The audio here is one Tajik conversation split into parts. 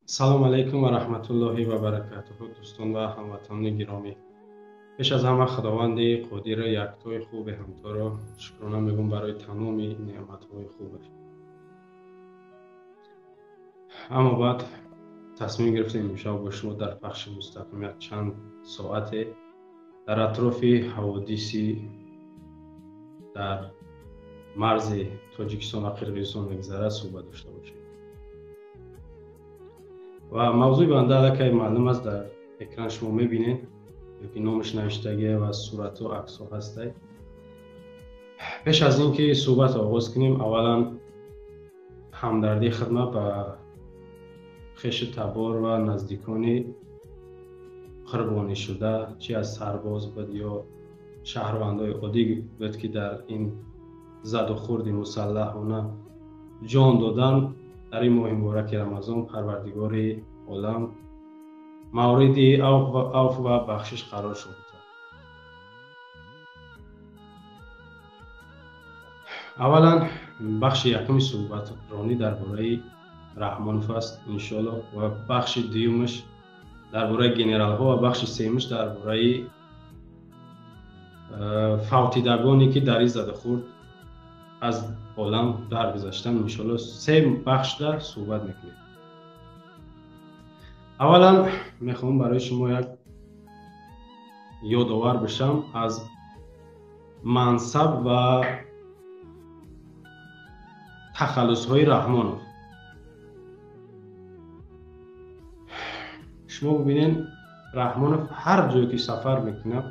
Салом алейкум ва раҳматуллоҳи ва баракатуҳу, дӯстон ва ҳамватанони гиромӣ. Пеш аз ҳама Худованди қодири яктои хуби ҳамторо шукрона мегӯм барои тамоми неъматҳои хубаш. Аммо баъд тасмим гирифтем имшаб бо шумо дар пахши мустақим як чанд соате дар атрофи ҳаводиси дар марзи Тоҷикистон ва Қирғизистон мегузарад суҳбат дошта бошем. Ва мавзӯи банда аллакай маълум аст, дар экран шумо мебинед, ёки номаш навиштагия ва сурату аксҳо ҳастай. Пеш аз ин ки суҳбат оғоз кунем, аввалан ҳамдардии хидмат ба хешу табор ва наздикони қурбонишуда, чи аз сарбоз буд ё шаҳрвандои оддӣ буд, ки дар ин задухӯрди мусаллаҳона ҷон додан дар ин моҳи мубораки Рамазон, Парвардигори олам мавриди авф ва бахшиш қарор шуд. Аввалан бахши якуми суҳбатронӣ дар бораи Раҳмонов аст, иншоаллоҳ, ва бахши дуюмаш дар бораи генералҳо ва бахши сеюмаш дар бораи фавтидагоне ки дар ин задухӯрд аз олам даргузаштан. Иншоаллоҳ се бахшда суҳбат мекунем. Аввалан мехоҳам барои шумо як ёдовар бишам аз мансаб ва тахаллусҳои Раҳмонов. Шумо бибинед, Раҳмонов ҳар ҷое ки сафар мекунад,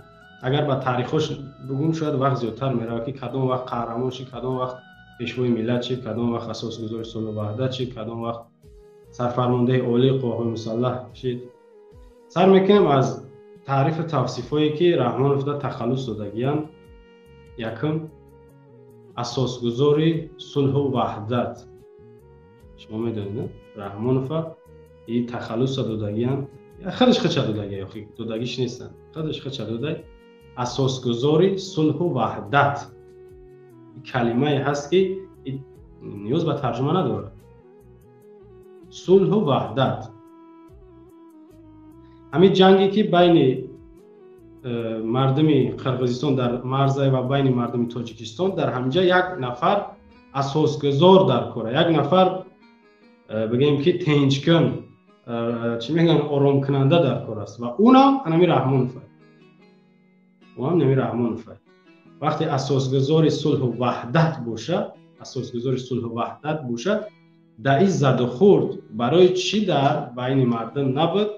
агар ба таърихош бигӯм, шояд вақт зиёдтар меравад, ки кадом вақт қаҳрамон шид, кадом вақт пешвои миллат шид, кадом вақт асосгузори сулҳу ваҳдат шид, кадом вақт сарфармондаи олии қувваҳои мусаллаҳ шид. Сар мекунем аз таърифу тавсифҳое ки Раҳмоновда тахаллус додагиянд. Якум, асосгузори сулҳу ваҳдат. Шумо медонед, Раҳмонова и тахаллуса додагиянд, худаш худша додагия, додагиш нестанд, худаш худша додай. Асосгузори сулҳу ваҳдат калимае ҳаст ки ниёз ба тарҷума надорад. Сулҳу ваҳдат ҳамин ҷанге ки байни мардуми Қирғизистон дар марзай ва байни мардуми Тоҷикистон, дар ҳаминҷа як нафар асосгузор дар кора, як нафар бигӯем ки тинҷкун, чӣ мегӯянд, оромкунанда дар кор аст, ва унам ҳанами Раҳмонов. Ӯам нами Раҳмонов. Вақте асосгузори сулҳу ваҳдат бошад, асосгузори сулҳу ваҳдат бошад, дар ин задухӯрд барои чӣ дар байни мардум набуд,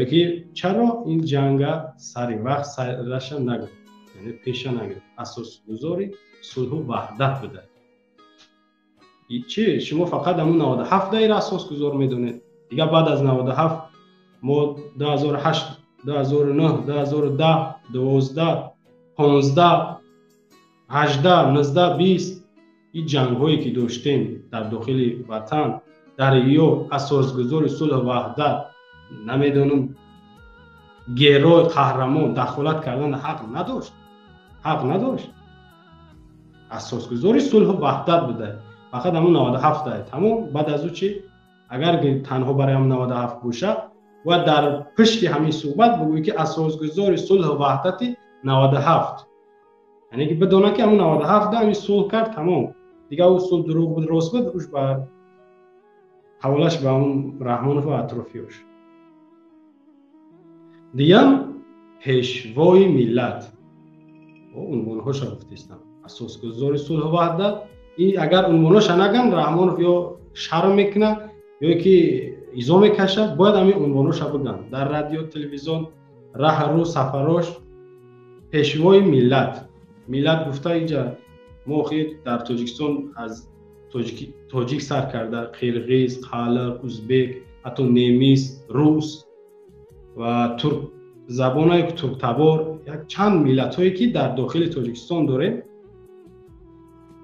ё ки чаро ин ҷанга сари вақт сараша нагирифт, яъне пеша нагирифт? Асосгузори сулҳу ваҳдат буда. Чи шумо фақат ҳамун 97 даира асосгузор медонед? Дигар баъд аз 97 мо 2008, 2009, 2010, 12, 15, 18, 19, 20 ин ҷангҳое ки доштем дар дохили ватан, дар ё асосгузори сулҳу ваҳдат, намедонам, герой, қаҳрамон дахолат кардан ҳақ надошт, ҳақ надошт. Асосгузори сулҳу ваҳдат буда фақат ҳамун 97 дай тамом. Баъд аз ӯ чи? Агар танҳо барои ҳамун 97 бошад, бояд дар пушти ҳамин суҳбат бигӯӣ ки асосгузори сулҳу ваҳдати 97, яъне ки бидонад ки ҳамун 97 да ҳамин сулҳ кард, тамом. Дигар ӯ сулҳ дурӯғ буд, рост буд, уш ба ҳаволаш ба ҳамун Раҳмонов ва атрофиёш. Диям пешвои миллат, унвонҳоша гуфтистам, асосгузори сулҳу ваҳдат. Ин агар унвонҳоша наган, Раҳмонов ё шарм мекунад, ё ки изо мекашад. Бояд ҳамин унвонҳоша биган дар радио, телевизион, раҳру сафарош. Пешвои миллат, миллат гуфта инҷа мо охир дар Тоҷикистон аз тоҷик сар карда қирғиз, қалиқ, узбек, ҳатто немис, рус ва турк забонае турктабор, як чанд миллатҳое ки дар дохили Тоҷикистон дорем.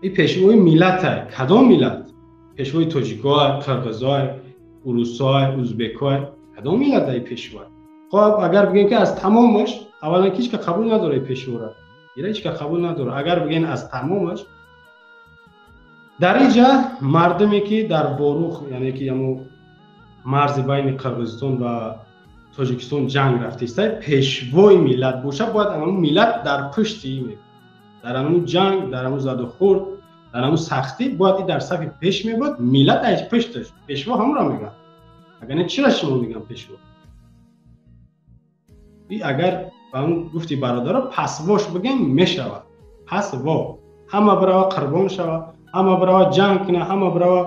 Ин пешвои миллата кадом миллат? Пешвои тоҷикой, қирғизой, урусой, узбекой, кадом миллат ай пешвой? Хоб, агар бигӯем ки аз тамомаш, аввалан ки ҳеч ка қабул надорад пешвора, ира ҳеч ка қабул надорад. Агар бигӯем аз тамомаш, дар инҷа мардуме ки дар Ворух, яъне ки ҳамун марзи байни Қирғизистон ва Тоҷикистон ҷанг рафтиста, пешвои миллат боша, бояд анамун миллат дар пушти ин, дар анамун ҷанг, дар анамун задухӯрд, дар анамун сахтӣ бояд и дар сафи пеш мебуд, миллат аз пушташ. Пешво ҳамонро мегӯянд. Агар не, чира шумо мегӯянд пешво? И агар ба он гуфти бародаро пасвош бигем, мешавад. Пасво. Ҳама бирава қурбон шава, ҳама бирава ҷанг куна, ҳама бирава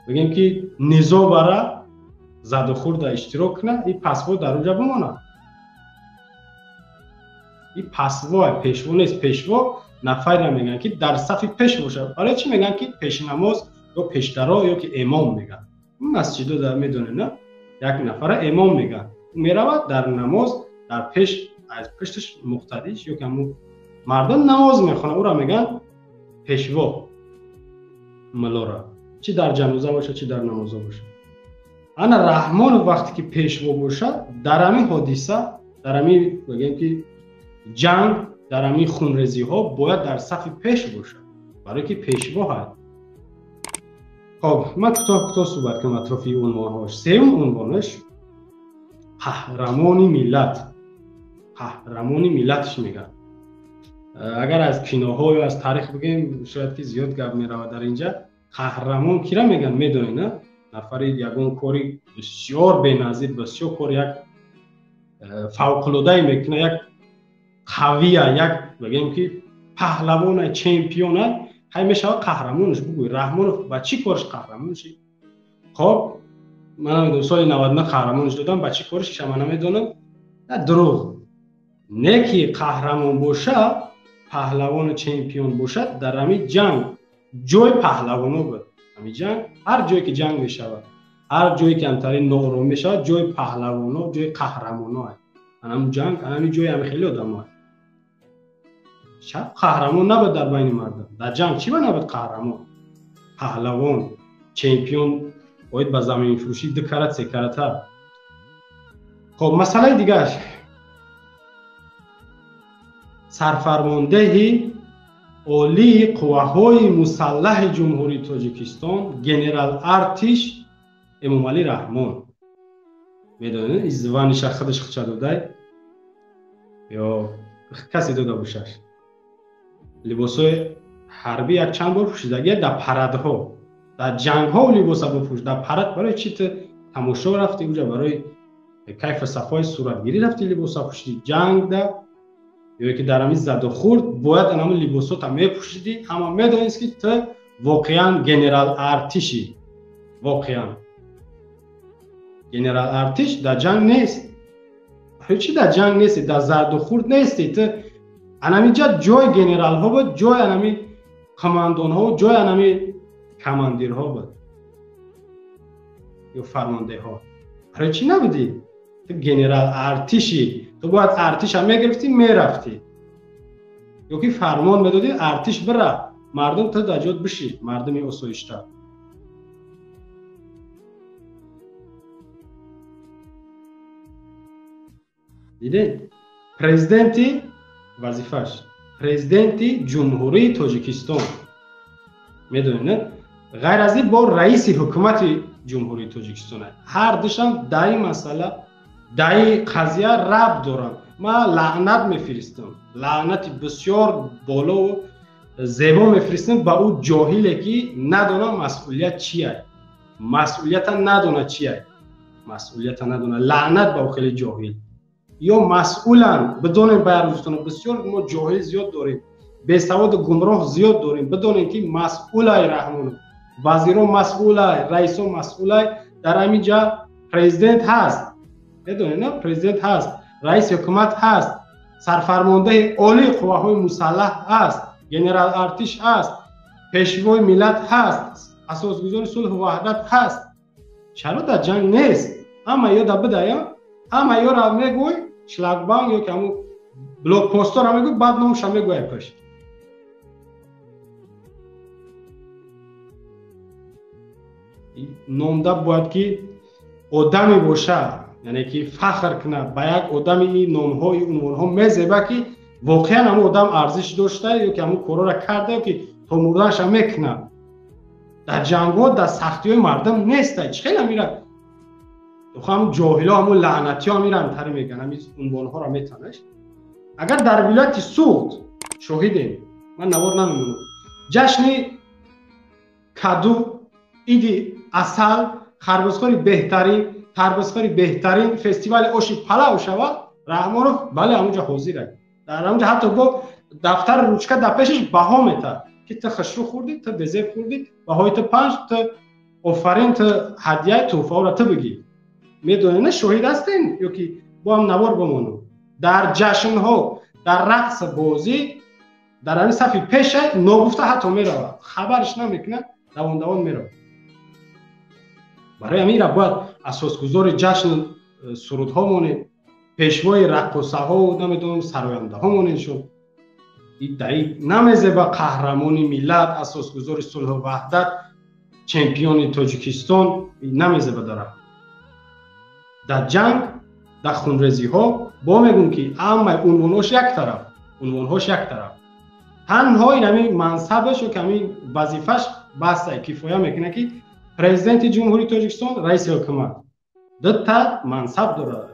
бигем ки низо бара задухӯрда иштирок куна, и пасво дар онҷа бимонад. И пасво пешво нест. Пешво нафаре мегӯянд ки дар сафи пеш бошад. Барои чӣ мегӯянд ки пешнамоз ё пешдаро ё ки эмом мегӯянд? Масҷидо медонем, на? Як нафара эмом мегӯянд. Меравад дар намоз дар пеш, аз пушташ муқтадиш ё ки ҳамун мардум намоз мехонад, ӯро мегӯянд пешво, муллора. Чӣ дар ҷаноза бошад, чӣ дар намоза бошад. Ана Раҳмонов вақте ки пешво бошад, дар ҳамин ҳодиса, дар ҳамин бигӯем ки ҷанг, дар ҳамин хунрезиҳо бояд дар сафи пеш бошад, барое ки пешво ҳаст. Хоб, ман кӯтоҳ кӯтоҳ суҳбат кунам атрофи унвонҳош. Сеюм унвонаш қаҳрамони миллат. Қаҳрамони миллатш мегӯянд. Агар аз киноҳо ё аз таърих бигӯем, шояд ки зиёд гап меравад дар инҷа. Қаҳрамон кира мегӯянд, медонед, на? Нафари ягон кори бисёр беназир, бисёр кори як фавқулодае мекунад, як қавия, як бигӯем ки паҳлавона, чемпиона, ҳай мешавад қаҳрамонаш. Бугӯй, Раҳмонов ба чӣ кораш қаҳрамон шид? Хоб, ман намедонам, соли 99 қаҳрамонш додам, ба чӣ кораш ман намедонам. На, дурӯғ. Не ки қаҳрамон боша, паҳлавону чемпион бошад, дар ҳамин ҷанг ҷои паҳлавоно буд. Ҳамин ҷанг, ҳар ҷое ки ҷанг мешавад, ҳар ҷое ки ҳамтарин ноором мешавад, ҷои паҳлавоно, ҷои қаҳрамоно аст. Анам ҷанг, анами ҷои ҳами хеле одамо аст. Шаб қаҳрамон набуд дар байни мардум. Дар ҷанг чӣ ба набуд қаҳрамон? Паҳлавон, чемпион оид ба заминфурӯшӣ 2 карат, 3 карата. Хоб, масъалаи дигараш сарфармондеҳи олии қувваҳои мусаллаҳи Ҷумҳурии Тоҷикистон генерал артиш Эмомалӣ Раҳмон. Медонед, званиша худаш хуча додай ё касе дода бошаш? Либосҳои ҳарбӣ як чанд бор пӯшидагия дар парадҳо, дар ҷангҳо либоса бипӯш, дар парад барои чӣ ту тамошо рафтӣ уҷа, барои кайфу сафои суратгирӣ рафтӣ либоса пӯшидӣ? Ҷангда ё ки дар ҳамин задухӯрд бояд анамун либосота мепӯшидӣ. Ҳама медонист ки ту воқеан генерал артишӣ. Воқеан генерал артиш дар ҷанг нест. Барои чӣ дар ҷанг нестӣ, дар зардухӯрд нестӣ? Ту анаминҷа ҷои генералҳо буд, ҷои анами командонҳо, ҷои анами командирҳо буд ё фармондеҳҳо. Барои чӣ набудӣ? Ту генерал артишӣ, ту бояд артиша мегирифтӣ, мерафтӣ, ё ки фармон медодӣ артиш бира, мардум ту дар ҷот бишӣ, мардуми осоишта. Дидед? Президенти вазифаш президенти Ҷумҳурии Тоҷикистон. Медонед, не? Ғайр аз ин бо раиси ҳукумати Ҷумҳурии Тоҷикистон. Ҳар душам дар ин масъала, дар ин қазия рабт доранд. Ман лаънат мефиристам, лаънати бисёр болову зебо мефиристам ба ӯ ҷоҳиле ки надонад масъулият чист, масъулията надонад чист, масъулията надонад. Лаънат ба ӯ хеле ҷоҳил. Ё масъуланд, бидонем ба рӯзтон бисёр мо ҷоҳил зиёд дорем, бесаводу гумроҳ зиёд дорем. Бидонем ки масъулай Раҳмонов, вазиро масъулай, раисо масъулай. Дар ҳамин ҷа президент ҳаст, медонед, на? Президент ҳаст, раиси ҳукумат ҳаст, сарфармондаи олии қувваҳои мусаллаҳ ҳаст, генерал артиш ҳаст, пешвои миллат ҳаст, асосгузори сулҳу ваҳдат ҳаст. Чаро дар ҷанг нест? Ҳама ёда бидая, ҳама ёра мегӯй шлагбаум ё ки ҳамун блокпостора мегӯй, баъд номша мегӯяй пеш. Номда бояд ки одаме боша, яъне ки фахр кунад ба як одами ин номҳо, ин унвонҳо мезеба ки воқеан ҳамун одам арзиш дошта ё ки ҳамун корора карда ё ки то мурданша мекунад. Дар ҷангҳо, дар сахтиҳои мардум нестай. Чӣ хеле амира Ҳам ҷоҳило, ҳамун лаънатиҳо миран тари меган, ҳамин унвонҳоро метанаш. Агар дар вилояти Суғд шоҳидем, ман навор намемонам, ҷашни каду, иди асал, харбузхӯри беҳтарин, тарбузхӯри беҳтарин, фестивали оши палав шавад, Раҳмонов бале ҳамунҷо ҳозир аст. Дар ҳамунҷо ҳатто бо дафтару ручка дар пешаш баҳо метад, ки ту хушрӯ хӯрдӣ, ту безеб хӯрдӣ, баҳои ту 5, ту офарин, ту ҳадияи тӯҳфаҳоро ту бигир. Медонед, на шоҳид ҳастен ё ки бо ҳам навор бимонам. Дар ҷашнҳо, дар рақс бозӣ, дар ҳамин сафи пеша ногуфта ҳатто меравад, хабарш намекунад, давон давон меравад. Барои ҳамин бояд асосгузори ҷашн сурудҳо монед, пешвои раққосаҳо, намедонам, сарояндаҳо монед. Шуд намезеба қаҳрамони миллат, асосгузори сулҳу ваҳдат, чемпиони Тоҷикистон намезеба. Дар ҷанг, дар хунрезиҳо бо мегӯм, ки ҳамаи унвонҳош як тараф, унвонҳош як тараф, танҳо ин ҳамин мансабаш ё ки ҳамин вазифаш баста кифоя мекунад, ки президенти Ҷумҳурии Тоҷикистон, раиси ҳукумат дута мансаб дорад,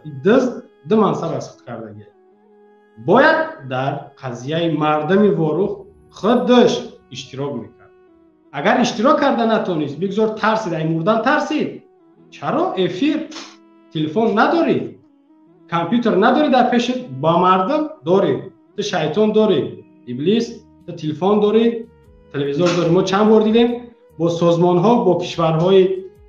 ду мансаб аз худ кардагӣ. Бояд дар қазияи мардами Ворух худаш иштирок мекард. Агар иштирок карда натонист, бигзор тарсид, ай мурдан тарсид. Чаро эфир, телефон надорӣ, компютер надорӣ, дар пешит ба мардум дорӣ, ту шайтон дорӣ, иблис, ту телефон дорӣ, телевизор дорӣ. Мо чанд бор дидем бо созмонҳо, бо кишварҳои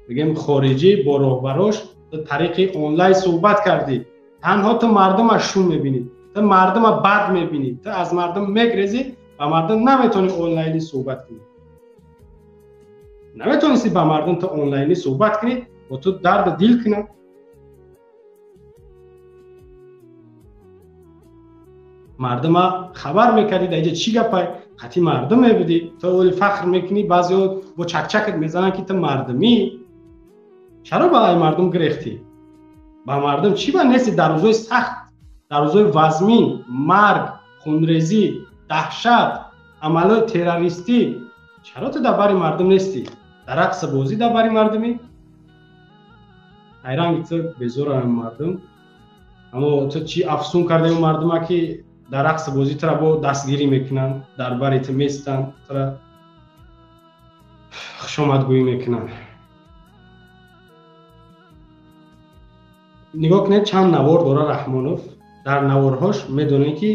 бигем хориҷӣ, бо роҳбарош ту тариқи онлайн суҳбат кардӣ. Танҳо ту мардума шум мебинӣ, ту мардума бад мебинӣ, ту аз мардум мегрезӣ, ба мардум наметавонӣ онлайнӣ суҳбат кунӣ. Наметавонисти ба мардум ту онлайнӣ суҳбат кунӣ, бо ту дарду дил кунад. Мардума хабар мекардӣ, дар инҷа чӣ гапай, қатъи мардум мебудӣ. Ту оли фахр мекунӣ, баъзеҳо бо чакчакат мезананд, ки ту мардумӣ. Чаро ба мардум гирехтӣ? Ба мардум чӣ ба нести дар рӯзҳои сахт, дар рӯзҳои вазмин, марг, хунрезӣ, даҳшат, амалҳои террористӣ? Чаро ту дар бари мардум нестӣ? Дар рақси бозӣ дар бари мардумӣ? Ҳайранги ту безорам мардум. Аммо ту чӣ афсун кардаи мардума, ки дар рақси бозӣ тура бо дастгирӣ мекунанд, дар бари ту местанд, тура хушомадгӯӣ мекунанд. Нигоҳ кунед, чанд навор дора Раҳмонов. Дар наворҳош медонед, ки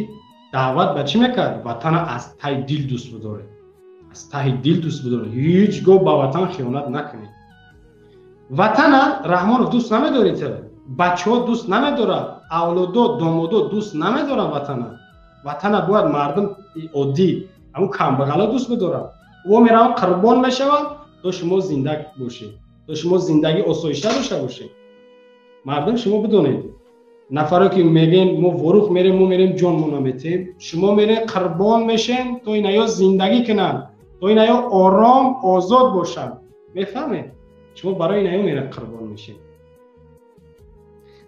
даъват ба чӣ мекард? Ватана аз таҳи дил дӯст бидоред, аз таҳи дил дӯст бидоред, ҳеҷ гоҳ ба ватан хиёнат накунед. Ватана Раҳмонов дӯст намедоред, бачаҳо дӯст намедорад, авлодо, домодо дӯст намедоранд ватана. Ватана бояд мардум оддӣ, ҳамун камбағало дӯст бидоранд. О мераванд қурбон мешаванд, то шумо зинда бошед, то шумо зиндагӣ осоишта дошта бошед. Мардум шумо бидонед, нафаре ки мегӯем мо Ворух мерем, мо мерем ҷонмо наметем, шумо мерем қурбон мешен, то инаё зиндагӣ кунанд, то инаё ором озод бошанд. Мефаҳмед? Шумо барои инаё мерем қурбон мешен.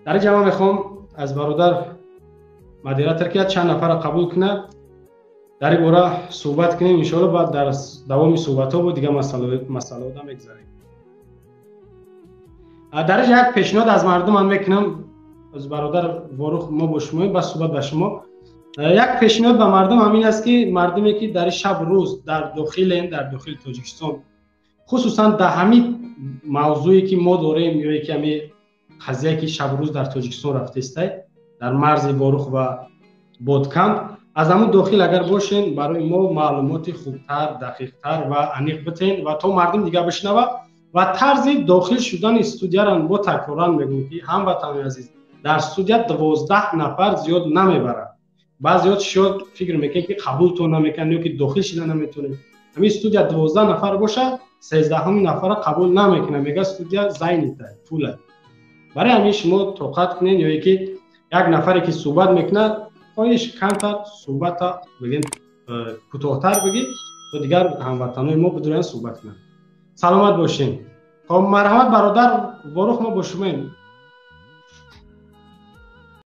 Дар ин ҷамъ мехоҳам аз бародар модератор ки чанд нафарро қабул кунад, дар ин бора суҳбат кунем. Иншоалло баъд дар давоми суҳбатҳо бо дигар масъалаҳо мегзарем. Дар ин як пешниҳод аз мардумам мекунам. Аз бародар Ворух мо бо шумоем, ба суҳбат ба шумо. Як пешниҳод ба мардум ҳамин аст, ки мардуме ки дар шаб рӯз дар дохилен, дар дохили Тоҷикистон, хусусан дар ҳамин мавзӯе ки мо дорем, ё ки ҳамин қазия ки шаб рӯз дар Тоҷикистон рафтаистай, дар марзи Ворух ва Бодканд, аз ҳамун дохил агар бошен, барои мо маълумоти хубтар, дақиқтар ва аниқ битен ва то мардум дигар бишнавад. Ва тарзи дохил шудани студияро бо такроран мегӯм, ки ҳамватанони азиз, дар студия 12 нафар зиёд намебарад. Баъзеҳо шояд фикр мекунанд, ки қабултон намекунанд ё ки дохил шуда наметавонед. Ҳамин студия 12 нафар бошад, 13 нафарро қабул намекунад, мегӯяд студия занята, фула. Барои ҳамин шумо тоқат кунед, ё ки як нафаре ки суҳбат мекунад, хоҳиш камтар суҳбата бигем, кӯтоҳтар бигӣ, то дигар ҳамватанони мо бидонанд суҳбат кунанд. Саломат бошед. Хоб, марҳамат бародар Ворух, мо бо шумоем.